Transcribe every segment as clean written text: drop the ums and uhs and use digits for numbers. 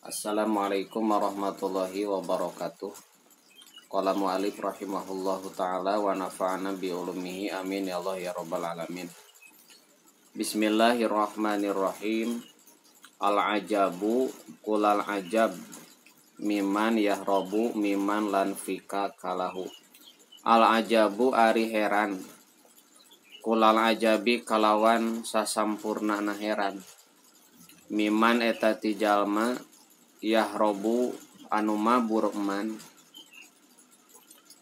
Assalamualaikum warahmatullahi wabarakatuh. Qala mu'allif rahimahullahu ta'ala wa nafa'ana bi ulumihi amin ya Allah ya rabbal alamin. Bismillahirrahmanirrahim. Al-ajabu kulal ajab miman yahrobu miman lan fika kalahu. Al-ajabu ari heran. Kulal ajabi kalawan sasampurna na heran. Miman eta ti jalma yahrobu anu mabur man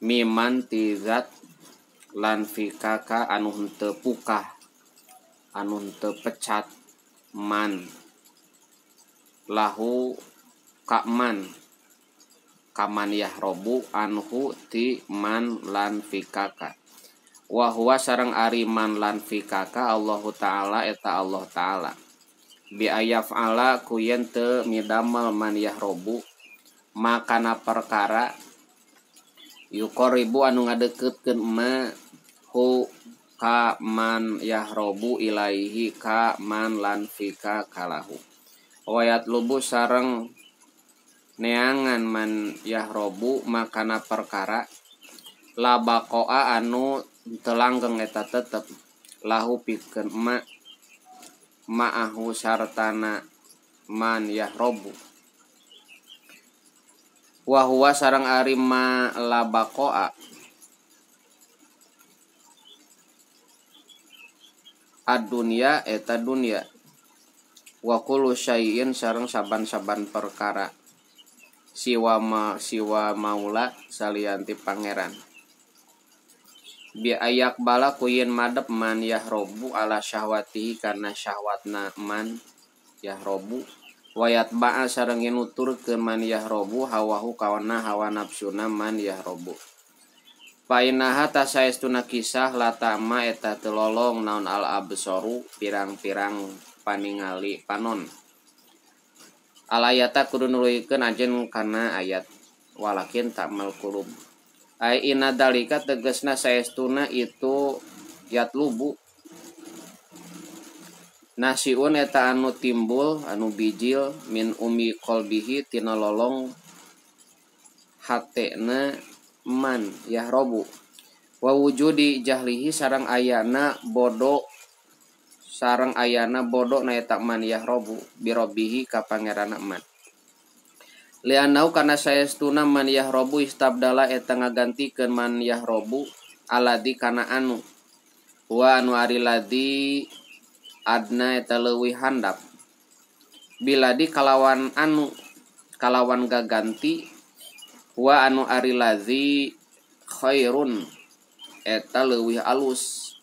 miman ti zat lan fikaka anu henteu pukah anu henteu pecat man lahu ka man kaman yahrobu anhu ti man lan fikaka wa huwa sareng ari man lan fikaka Allahu ta'ala eta Allah ta'ala bi ayaf'ala ku yen teu midamel man yahrobu makana perkara yuqaribu anu ngadeukeutkeun ma hu ka man yahrobu ilaihi ka man lan fika kalahu wayat lubu sareng neangan man yahrobu makana perkara la baqa'a anu teu langgeng eta tetep lahu pikeun ma ma'ahu sartana man yahrobu wa huwa sareng ari ma la baqa'a ad-dunya eta dunya wa kullu syai'in sareng saban-saban perkara siwa ma siwa maula salianti pangeran bi ayak bala ku yen madep man yahrobu ala syahwatihi kana syahwatna man yahrobu wayat ba'a sareng yen nuturkeun man yahrobu hawahu kawana hawa nafsuna man yahrobu painaha ta saestuna kisah latama eta teu lolong naon al absaru pirang-pirang paningali panon al ayata kudu nuluykeun anjeun kana ayat walakin ta'mal qulub ai inna dalika tegasna saestuna itu yatlubu nasiun eta anu timbul anu bijil min umi qalbihi tina lolong hatena man yahrobu wa wujudi jahlihi sareng ayana bodo na eta man yahrobu birobihi ka pangeranna man lianau kana saestuna man yahrobu istabdala eta ngagantikeun man yahrobu aladi kana anu wa anu ari ladi adna eta leuwih handap biladi kalawan anu kalawan gaganti wa anu ari ladzi khairun eta leuwih alus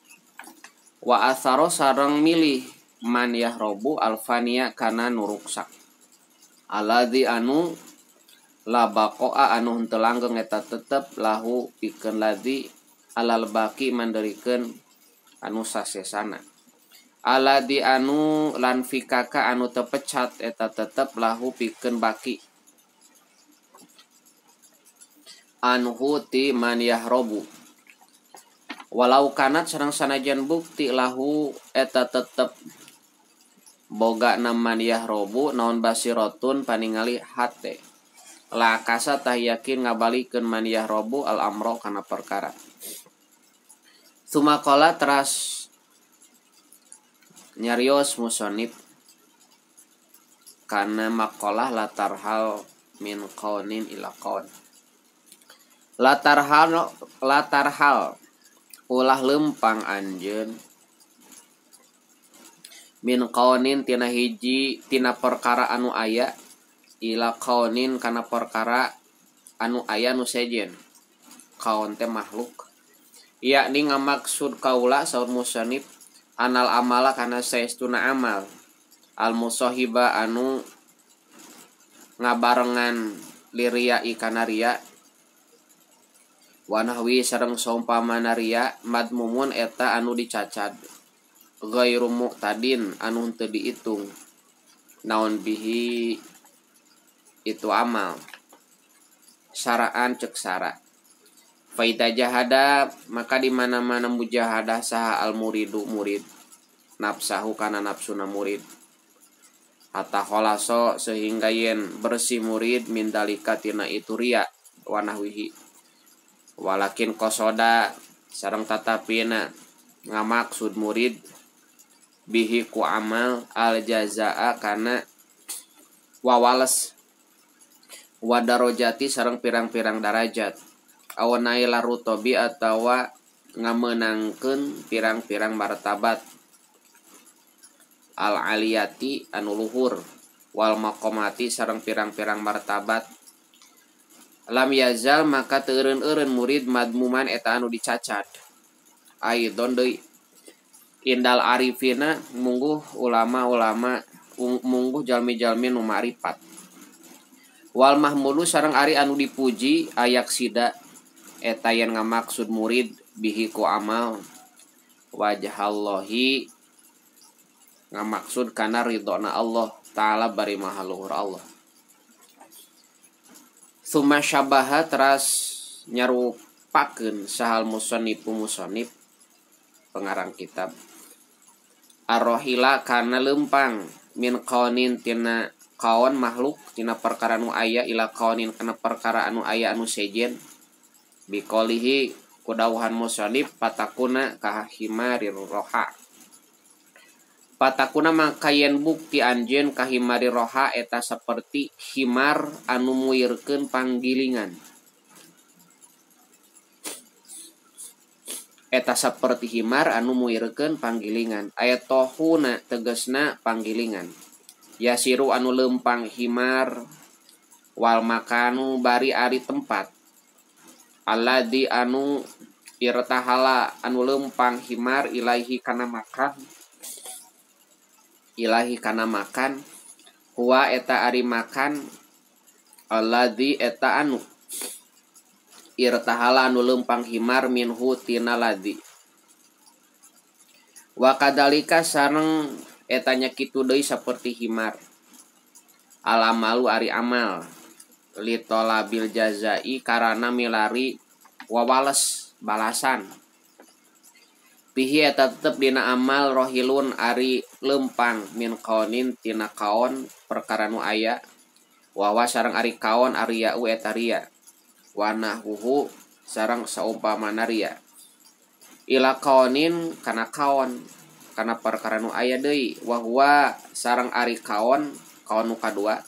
wa asaro sareng milih man yahrobu alfania kana nuruksak alladzi anu la baqa'a anu henteu langgeng eta tetep lahu pikeun ladzi alal baqi manderikeun anu sasesana alladzi anu lan fikaka anu teu pecat eta tetep lahu pikeun baqi anhu ti man yahrobu walau kanat sareng sanajan bukti lahu eta tetep boga naman yahrobu naon basiratun paningali hate la kasa tah yakin ngabalikeun man yahrobu al amro kana perkara sumakola teras nyarios musonib kana maqalah latar hal min qaunin ila qaun latar hal ulah lempang anjeun min qaunin tina hiji tina perkara anu aya ila qaunin kana perkara anu aya nu sejen qaun teh makhluk yakni ngamaksud kaula saur musannif anal amala kana saestuna amal al musahiba anu ngabarengan liria kana ria wa nahwi sareng saumpamana ria madmumun eta anu dicacad ghairu muqtadin anu henteu diitung naon bihi itu amal saraan cek sara faida jahada maka di mana-mana mujahadah saha al muridu murid nafsahu kana nafsuna murid Hatta kholaso sehingga yen bersih murid min dalika tina itu riya wa nahwihi. Walakin qasoda sareng tatapina ngamaksud murid bihi ku amal al jazaa kana wawales wa darajati sareng pirang-pirang darajat aw naila rutobi atawa ngamenangkeun pirang-pirang martabat al aliyati anu luhur wal maqamati sareng pirang-pirang martabat lam yazal maka teu eureun-eureun murid madmuman eta anu dicacat aidon deui indal arifina mungguh ulama-ulama mungguh jalmi-jalmi nu ma'rifat wal mahmulu sareng ari anu dipuji ayak sida eta yen ngamaksud murid bihi ku amal wajhallahi ngamaksud kana ridhona Allah taala bari maha luhur Allah. Summa syabaha teras nyarupakeun sahal musannifu musannif pengarang kitab arrohila kana lempang min qaonin tina kaon makhluk tina perkara nu aya ila qaonin kana perkara anu aya anu sejen biqolihi kudawuhan musannif patakuna kahimarir roha patakuna maka yen bukti anjeun kahimari roha eta saperti himar anu muirkeun panggilingan eta saperti himar anu muirkeun panggilingan aya tohuna tegasna panggilingan yasiru anu lempang himar wal makanu bari ari tempat alladzi anu irtahala anu lempang himar ilaihi kana makan ilahi kana makan huwa eta ari makan alladzi eta anu irtahala anu lempang himar minhu tina ladzi wa kadalika sareng eta nya kitu deui saperti himar alamalu ari amal litolabil jazai karana milari wawales balasan pihi eta tetep dina amal rohilun ari lempang min kaonin tina kaon perkara nu aya wawa sareng ari kaon ari ya'u eta riya wanahuhu sareng saumpamana riya ila kaonin kana kaon kana perkara nu aya deui wa huwa sareng ari kaon kaon nu kadua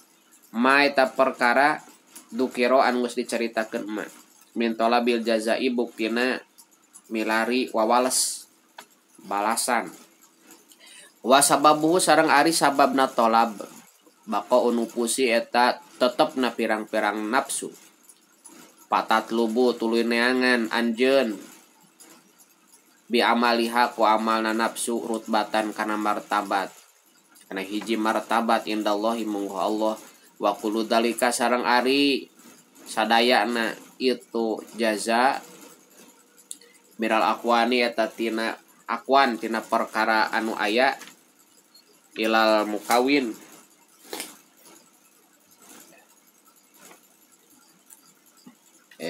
ma eta perkara dukiro anu geus dicaritakeun ma min tolabil jazai buktina milari wawales balasan wa sababuhu sareng ari sababna tolab bako unupusi eta tetepna pirang-pirang nafsu patat lubu tuluy neangan anjeun bi amaliha ku amalna nafsu rutbatan kana martabat kana hiji martabat indallahi mungguh Allah wa kullu dalika sareng ari sadayana itu jaza miral akwani eta tina akwan tina perkara anu aya ilal mukawin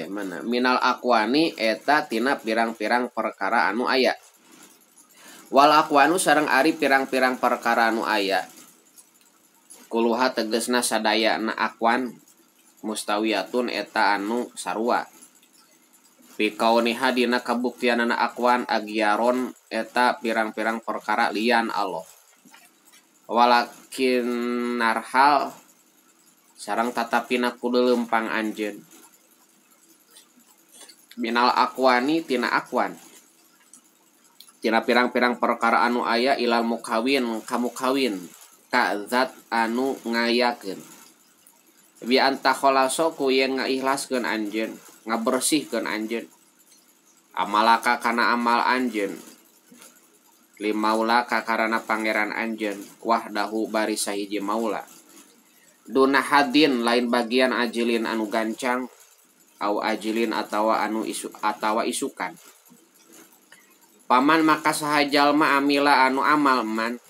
mana minal akwani eta tina pirang-pirang perkara anu aya wal akwanu sareng ari pirang-pirang perkara anu aya kuluha tegesna sadayana akwan mustawiyatun eta anu sarua pikauniha dina kabuktianana akwan agyaron eta pirang-pirang perkara lian Allah walakin narhal sareng tatapina kudu lempang anjeun minal akwani tina akwan tina pirang-pirang perkara anu aya ilal mukawin kamukawin ka zat anu ngayakeun bi anta kholaso ku yen ngaikhlaskeun anjeun ngabersihkeun anjeun amalaka kana amal anjeun limaula ka karana pangeran anjeun wahdahu bari sahiji maula duna hadin lain bagian ajilin anu gancang au ajilin atawa anu isu atawa isukan paman maka saha jalma amila anu amal man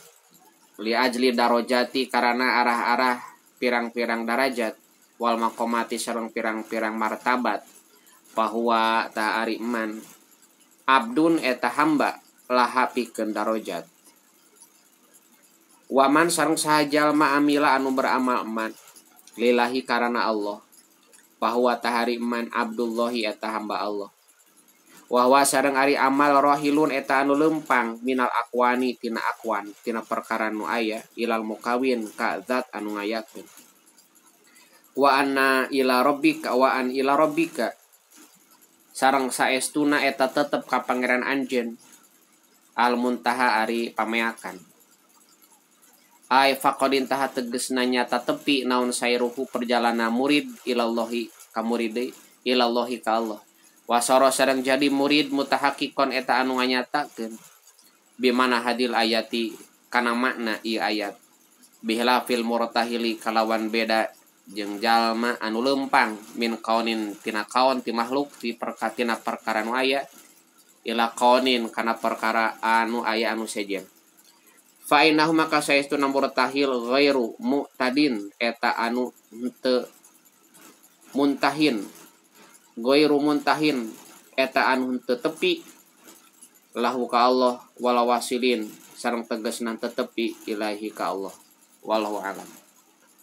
li ajli darajati karana arah-arah pirang-pirang darajat wal maqamati sareng pirang-pirang martabat bahwa ta ari man abdun eta hamba laha pikeun darajat. Waman sareng saha jalma amila anu beramal man lillahi karana Allah bahwa tahari man Abdullahi eta hamba Allah wahwa sareng ari amal rohilun eta anu lempang minal akwani tina akwan tina perkara nu aya ilal mukawin ka zat anu ngayakeun wa anna ila rabbika wa an ila rabbika sareng saestuna eta tetep ka pangeran anjeun al muntaha ari pameakan ay faqadin taha tegesna nyata tepi naon sairuhu perjalanan murid ilallahi ka murid ilallahi ka Allah wasara sareng jadi murid mutahaqqiqon eta anu nganyatakeun bimana hadil ayati kana makna ieu ayat bihilafil murtahili kalawan beda jeung jalma anu lempang min kaunin tina kaon ti makhluk ti perkatina perkara anu aya ila kaunin kana perkara anu aya anu sejen fa innahu maka saestuna murtahil ghairu mu'tadin eta anu henteu muntahin ghairu muntahin eta anu henteu tepi lahu ka Allah wala wasilin sareng tegasna tetepi ilahi ka Allah wallahu alam.